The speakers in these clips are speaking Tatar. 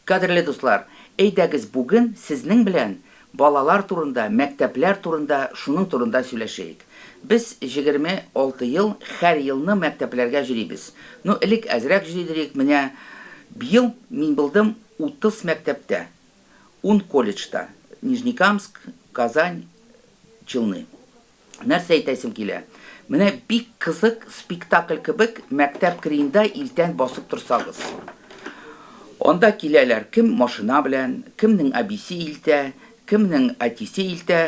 Кадерле дуслар, әйдәгез бүген сезнең белән балалар турында, мәктәпләр турында, шуның турында сөйләшейек. Без 26 ел һәр елны мәктәпләргә җөрибез. Ну, элек әзрәк җөридерик, менә быел мин булдым 30 мәктәптә, ун колледжда, Нижнекамск, Казань, Челны. Нәрсә әйтәсем килә? Менә бик кызык спектакль кебек мәктәп кырыенда иртән басып торсагыз. Анда киләләр кем машина белән, кемнең әбисе илтә, кемнең әтисе илтә,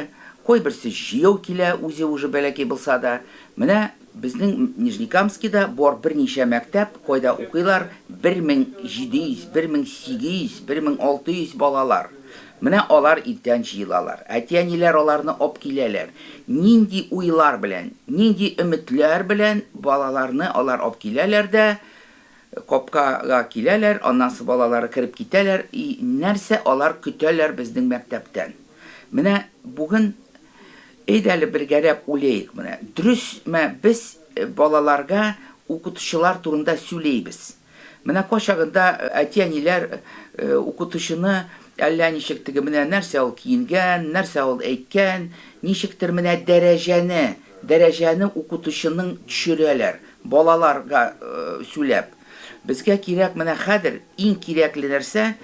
кайберсе җыяу килә, үзе уже бәләкәй булса да. Менә безнең Нижнекамскида бар берничә мәктәп, кайда укыйлар 1700, 1800, 1600 балалар. Менә алар иртән җыелалар. Әти-әниләр аларны апкиләләр. Нинди уйлар белән, нинди өметләр белән балаларны алар апкиләләр дә, капкага киләләр, аннан соң балалары кереп китәләр, и нәрсә алар көтәләр безнең мәктәптән? Менә бүген әйдә әле бергәләп уйлыйк менә. Дөресме без балаларга укытучылар турында сөйлибез? Менә кайчагында әти-әниләр укытучыны әллә ничек теге менә нәрсә ул киенгән, нәрсә ул әйткән, ничектер менә дәрәҗәне, дәрәҗәне укытучының төшерәләр, балаларга сөйләп. Безгә кирәк менә хәзер иң кирәкле нәрсә,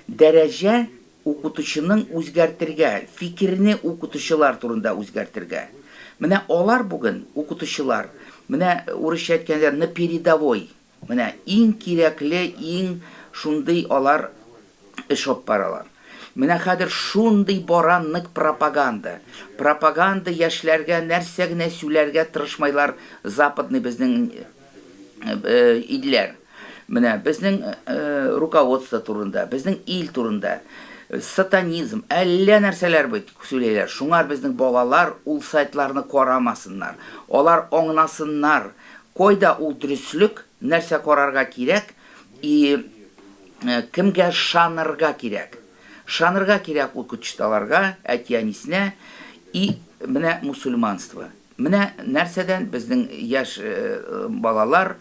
дәрәҗә укытучының үзгәртергә, фикерне укытучылар турында үзгәртергә. Менә алар бүген, укытучылар, менә урысча әйткәндә, на передовой. Менә иң кирәкле, иң шундый алар эш алып баралар. Менә хәзер шундый бара нык пропаганда. Пропаганда яшьләргә нәрсә генә сөйләргә тырышмайлар западный безнең илләр. Менә безнең руководство турында, безнең ил турында сатанизм, әллә нәрсәләр бит сөйләйләр. Шуңар безнең балалар ул сайтларны карамасыннар. Алар аңнасыннар, Кайда ул дөреслек, нәрсә карарга кирәк и кемгә ышанырга кирәк. Ышанырга кирәк укытучыларга, әти-әнисенә и менә мусульманство. Менә нәрсәдән безнең яшь балалар,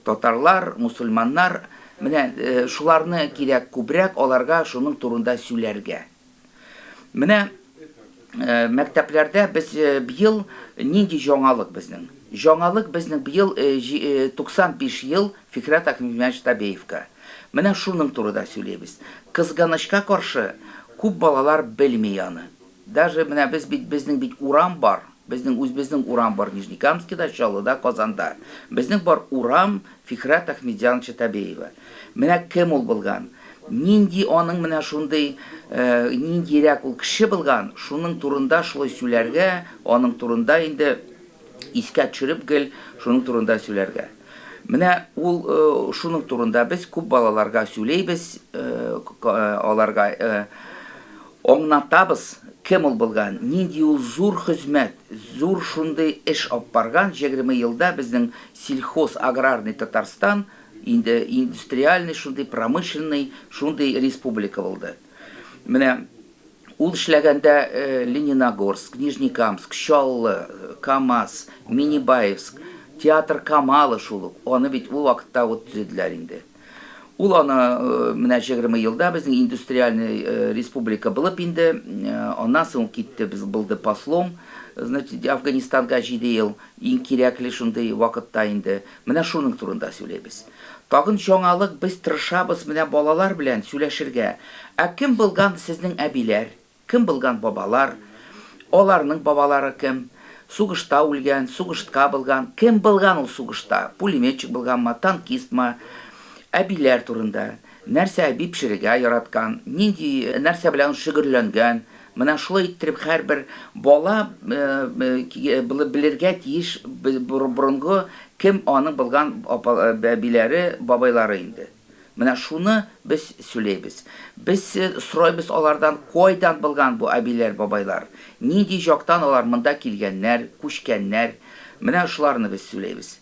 татарлар, мусульманнар, менә шуларны кирәк күбрәк аларга шуның турында сөйләргә. Менә мәктәпләрдә без быел нинди җаңалык безнең? Җаңалык безнең быел 95 ел Фикрәт Ахметзянович Табеевка. Менә шуның турыда сөйлибез. Кызганычка каршы, күп балалар белми аны. Даже менә без бит безнең бит урам бар. Безнең үзебезнең урам бар Нижнекамскида, Чаллыда, Казанда. Безнең бар урам Фикрәт Ахметзяновича Табеева. Менә кем ул булган? Нинди аның менә шундый, ниндирәк ул кеше булган, шуның турында шулай сөйләргә, аның турында инде искә төшереп гел шуның турында сөйләргә. Менә ул шуның турында без күп балаларга сөйлибез, аларга аңнатабыз, кем ул булган, нинди ул зур хезмәт, зур шундый эш алып барган, 20 елда безнең сельхоз аграрный Татарстан инде индустриальный шундый, промышленный шундый республика булды. Менә ул эшләгәндә Лениногорск, Нижнекамск, Чаллы, КАМАЗ, Минибаевск, театр Камалы шул ук. Аны бит ул вакытта ук төзеделәр инде. Ул аны менә 20 елда безнең индустриальный республика булып инде, аннан соң ул китте, без булды послом, значит, Афганистанга 7 ел, иң кирәкле шундый вакытта инде. Менә шуның турында сөйлибез. Тагын җаңалык без тырышабыз менә балалар белән сөйләшергә. Ә кем булган сезнең әбиләр? Кем булган бабалар? Аларның бабалары кем? Сугышта үлгән, сугыштка булган. Кем булган ул сугышта? Пулеметчик булганмы, танкистмы? Әбиләр турында. Нәрсә әби пешерергә яраткан, нинди нәрсә белән ул шөгерләнгән. Менә шулай иттереп һәрбер бала белергә тиеш борынгы кем аның булган әбиләре, бабайлары инде. Менә шуны без сөйлибез. Без сорыйбыз алардан, кайдан булган бу әбиләр, бабайлар? Нинди жактан алар монда килгәннәр, күчкәннәр? Менә шуларны без сөйлибез.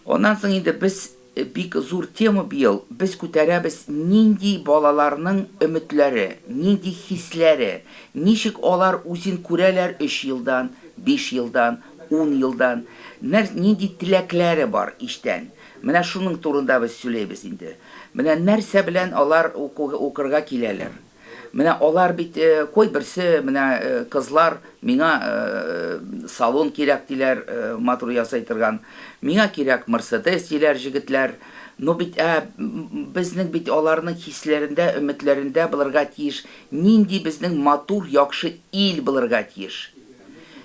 Аннан соң инде без бик зур тема быел, без күтәрәбез нинди балаларның өметләре, нинди хисләре, ничек алар үзен күрәләр 3 елдан, 5 елдан, 10 елдан, нинди теләкләре бар иштән. Менә шуның турында без сөйләйбез инде. Менә нәрсә белән алар укырга киләләр. Менә алар бит кайберсе, менә кызлар миңа салон кирәк диләр, матур ясый торган. Миңа кирәк Мерседес диләр җегетләр. Но бит ә безнең бит аларның хисләрендә, өметләрендә булырга тиеш нинди безнең матур, яхшы ил булырга тиеш.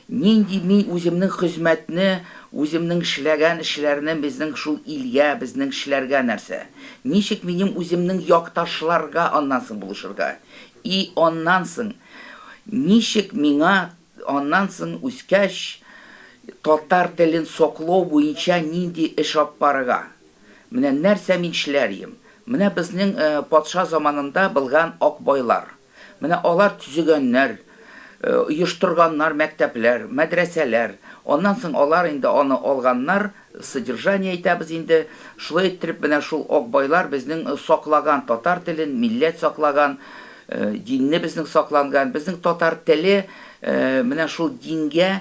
Нинди мин үземнең хезмәтне, үземнең эшләгән эшләрне безнең шул илгә, безнең эшләргә нәрсә? Ничек минем үземнең якташларга аннан соң булышырга? И аннан соң, ничек миңа аннан соң үскәч татар телен саклау буенча нинди эш алып барырга? Менә нәрсә мин эшләр ием? Менә безнең патша заманында булган акбайлар. Менә алар төзегәннәр, оештырганнар мәктәпләр, мәдрәсәләр. Аннан соң алар инде аны алганнар, содержание әйтәбез инде. Шулай иттереп менә шул акбайлар безнең саклаган татар телен, милләт саклаган, динне безнең сакланган. Безнең татар теле менә шул дингә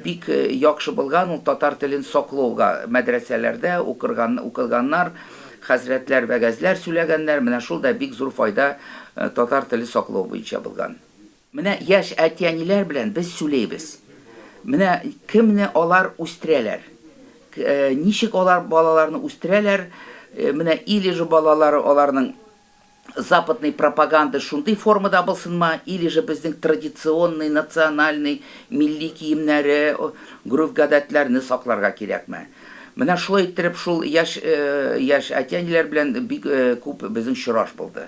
Бик яхшы булган ул татар телен саклауга мәдрәсәләрдә укырган укыганнар, хәзрәтләр вәгазьләр сүләгәннәр, менә шул да бик зур файда татар теле саклау буенча булган. Менә яшь әти-әниләр белән без сүләйбез. Менә кемне алар үстерәләр? Ничек алар балаларны үстерәләр? Менә или же балалары аларның западный пропаганда шундый формада булсынма, или же безнең традиционный, национальный, милли киемнәре, гореф-гадәтләрне сакларга кирәкме? Менә шулай иттереп шул яшь яшь әти-әниләр белән бик күп безнең чораш булды.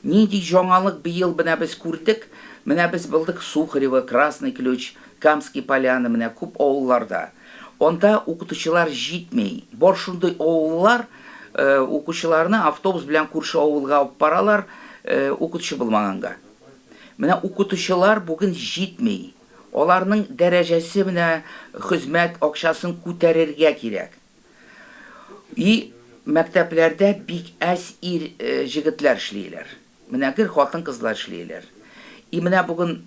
Нинди җаңалык быел менә без күрдек, менә без булдык Сухарево, Красный Ключ, Камский Поляны, менә күп авылларда. Анда укытучылар җитми. Бар шундый авыллар, укучыларны автобус белән күрше авылга алып баралар, укытучы булмаганга. Менә укытучылар бүген җитми. Аларның дәрәҗәсе менә хезмәт акчасын күтәрергә кирәк. И мәктәпләрдә бик әз ир җегетләр эшлиләр. Менә гел хатын-кызлар эшлиләр. И менә бүген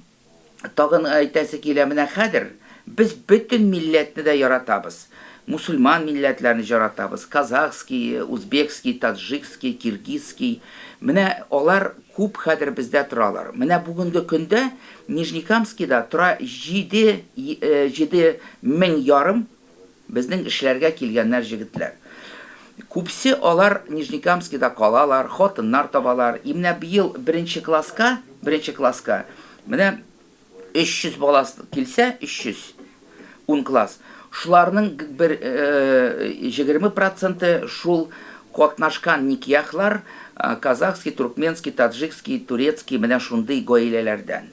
Тагын әйтәсе килә, менә хәзер без бөтен милләтне дә яратабыз. Мусульман милләтләрне җаратабыз, казахский, узбекский, таджикский, киргизский. Менә алар күп хәзер бездә торалар. Менә бүгенге көндә Нижнекамскида тора җиде, 7500 Безнең эшләргә килгәннәр җегетләр. Күбсе алар Нижнекамскида калалар, хатыннар табалар. И менә быел беренче класска, беренче класска менә 300 бала килсә, 300, ун класс, шуларның бер 20 проценты шул катнашкан никяхлар, казахский, туркменский, таджикский, турецкий, менә шундый гаиләләрдән.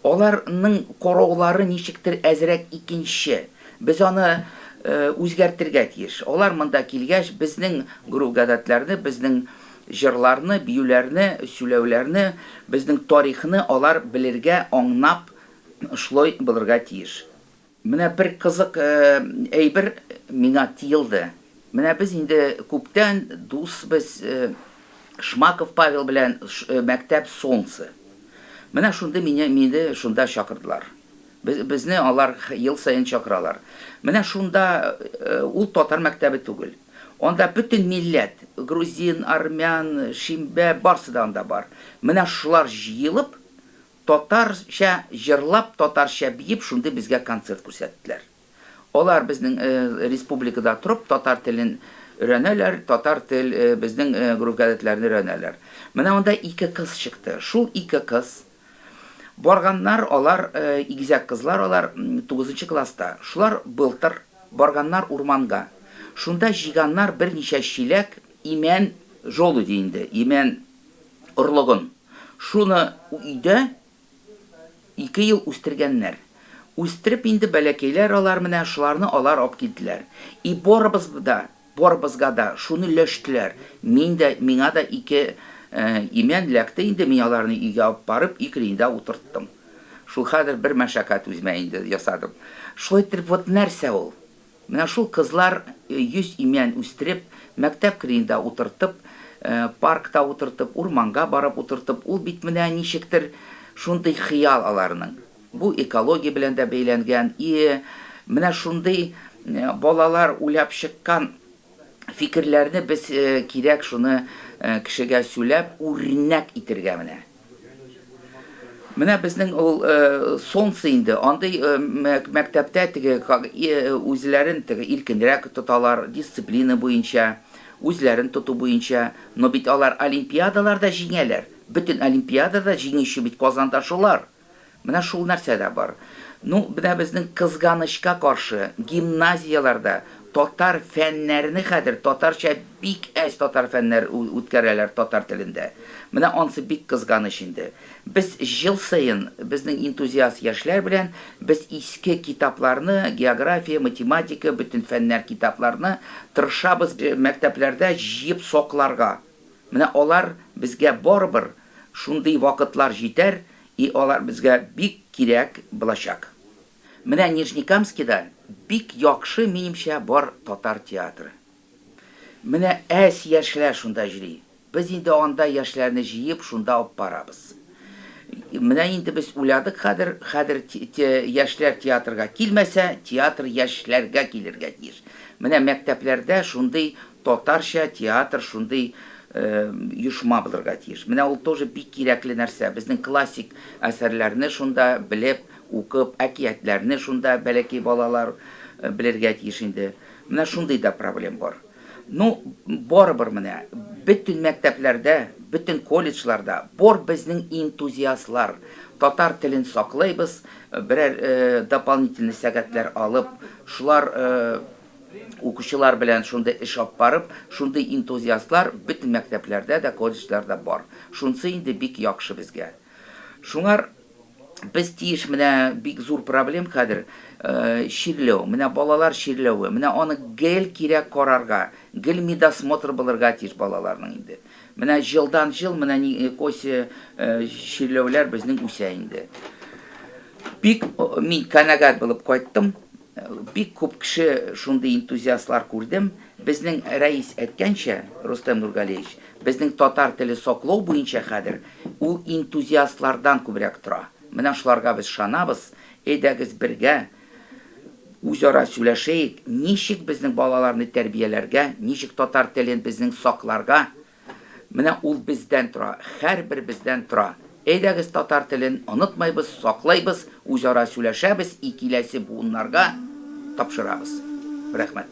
Аларның караулары ничектер әзрәк икенче. Без аны үзгәртергә тиеш. Алар монда килгәч, безнең гореф-гадәтләрне, безнең җырларны, биюләрне, сөйләүләрне, безнең тарихны алар белергә, аңнап, шулай булырга тиеш. Менә бер кызык әйбер миңа тиелде. Менә без инде күптән дус без Шмаков Павел белән, мәктәп Солнце. Менә шундый мине, мине шунда чакырдылар. Без, безне алар ел саен чакыралар. Менә шунда ул татар мәктәбе түгел. Анда бөтен милләт, грузин, армян, шимбә, барсы да анда бар. Менә шулар җыелып, Татарча җырлап, татарча биеп шундый безгә концерт күрсәттеләр. Алар безнең республикада торып татар телен өйрәнәләр, татар тел, безнең гореф-гадәтләрне өйрәнәләр. Менә анда ике кыз чыкты. Шул ике кыз барганнар, алар игезәк кызлар алар, тугызынчы класста. Шулар былтыр барганнар урманга. Шунда җыйганнар берничә чиләк имән желуди инде, имән орлыгын. Шуны өйдә ике ел үстергәннәр. Үстереп инде бәләкәйләр алар менә шуларны алар алып килделәр. И барыбыз да, барыбызга да шуны өләштеләр. Мин дә, миңа да ике имән эләкте инде, мин аларны өйгә алып барып, өй кырыенда утырттым. Шул хәзер бер мәшәкать үземә инде ясадым. Шулай иттереп, вот нәрсә ул? Менә шул кызлар 100 имән үстереп, мәктәп кырыенда утыртып, паркта утыртып, урманга барып утыртып, ул бит менә ничектер шундый хыял аларның. Бу экология белән дә бәйләнгән. И менә шундый балалар уйлап чыккан фикерләрне без кирәк шуны кешегә сүләп, үрнәк итергә менә. Менә безнең ул Солнце инде, андый мәктәптә теге үзләрен теге иркенрәк тоталар, дисциплина буенча, үзләрен тоту буенча. Но бит алар олимпиадаларда җиңәләр. Бөтен олимпиадада җиңүче бит Казанда шулар. Менә шул нәрсә дә бар. Ну, менә безнең кызганычка каршы, гимназияләрдә татар фәннәрне хәзер татарча бик әз татар фәннәр үткәрәләр татар телендә. Менә ансы бик кызганыч инде. Без җыл саен безнең энтузиаст яшьләр белән без иске китапларны, география, математика, бөтен фәннәр китапларны тырышабыз мәктәпләрдә җыеп сакларга. Менә алар безгә барыбер шундый вакытлар җитәр, и алар безгә бик кирәк булачак. Менә Нижнекамскида бик яхшы, минемчә, бар татар театры. Менә әз яшьләр шунда җөри. Без инде анда яшьләрне җыеп шунда алып барабыз. Менә инде без уйладык хәзер, хәзер яшьләр театрга килмәсә, театр яшьләргә килергә тиеш. Менә мәктәпләрдә шундый Татарча театр шундый оешма булырга тиеш. Менә ул тоже бик кирәкле нәрсә. Безнең классик әсәрләрне шунда белеп, укып, әкиятләрне шунда бәләкәй балалар белергә тиеш инде. Менә шундый да проблем бар. Ну, барыбер менә бөтен мәктәпләрдә, бөтен колледжларда бор безнең энтузиастлар. Татар телен саклыйбыз, берәр дополнительный сәгатьләр алып, шулар Укучылар белән шундый эш алып барып, шундый энтузиастлар бөтен мәктәпләрдә дә, колледжларда бар. Шунсы инде бик яхшы безгә. Шуңар без тиеш менә бик зур проблем хәзер чирләү, менә балалар чирләве, менә аны гел кирәк карарга, гел медосмотр булырга тиеш балаларның инде. Менә җылдан-җыл менә косе чирләүләр безнең үсә инде. Бик мин канәгать булып кайттым. Бик күп кеше шундый энтузиастлар күрдем. Безнең рәис әйткәнчә, Рустем Нургалиевич, безнең татар теле саклау буенча хәзер ул энтузиастлардан күбрәк тора. Менә шуларга без ышанабыз. Әйдәгез бергә үзара сөйләшәек, ничек безнең балаларны тәрбияләргә, ничек татар телен безнең сакларга. Менә ул бездән тора, һәрберебездән тора. Әйдәгез татар телен онытмайбыз, саклыйбыз, үзара сүләшәбез и киләсе буыннарга тапшырабыз. Рәхмәт.